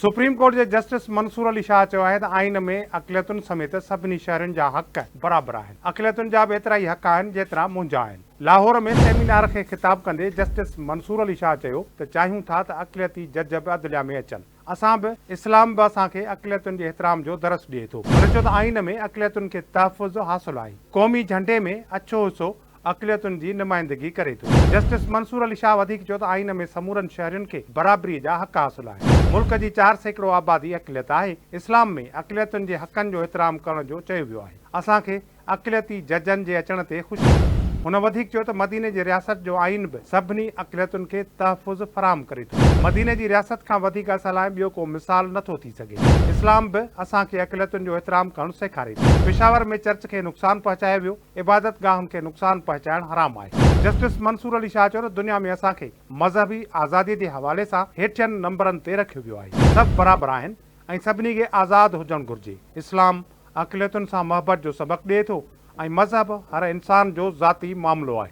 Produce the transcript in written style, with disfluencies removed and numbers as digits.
Supreme court جي justice Mansoor Ali Shah چيو آهي ته آئين ۾ اقليتن سميت سڀني شهرين جا حق برابر آهن، اقليتن جا به ايترا ئي حق آهن جيترا منهنجا آهن. لاهور ۾ سيمينار کي خطاب ڪندي جسٽس منصور علي شاهه چيو ته چاهيون ٿا ته اقليتي جج به عدليا ۾ اچن، اسان به اسلام به اسان کي اقليتن جي احترام جو درس ڏئي ٿو. هن چيو ته آئين ۾ اقليتن کي تحفظ حاصل آهي، قومي جهنڊي ۾ اڇو حصو اقليتن جي نمائندگي ڪري ٿو. جسٽس منصور علي شاهه وڌيڪ چيو ته آئين ۾ سمورن شهرين کي برابري جا حق حاصل آهن. ملڪ جي 4% آبادي اقليت آهي. اسلام ۾ اقليتن جي حقن جو احترام ڪرڻ جو چيو ويو آهي. اسان کي اقليتي ججن جي اچڻ تي خوشي ٿي. هن وڌيڪ چيو ته مديني جي رياست جو آئين به سڀني اقليتن کي تحفظ فراهم ڪري ٿو. مديني جي رياست کان وڌيڪ اصل ۽ ٻيو ڪو مثال نه ٿو ٿي سگهي. اسلام به اسان کي اقليتن جو احترام ڪرڻ سيکاري ٿو. پشاور ۾ چرچ کي نقصان پهچايو ويو. عبادتگاهن کي نقصان پهچائڻ حرام آهي. جسٽس منصور علي شاهه چيو ته دنيا ۾ اسان کي مذهبي آزادي جي حوالي سان هيٺين نمبرن تي رکيو ويو آهي. سڀ برابر آهن ۽ سڀني کي آزاد هجڻ گهرجي. اسلام اقليتن سان محبت جو سبق ڏئي ٿو ۽ مذهب هر انسان جو ذاتي معاملو آهي.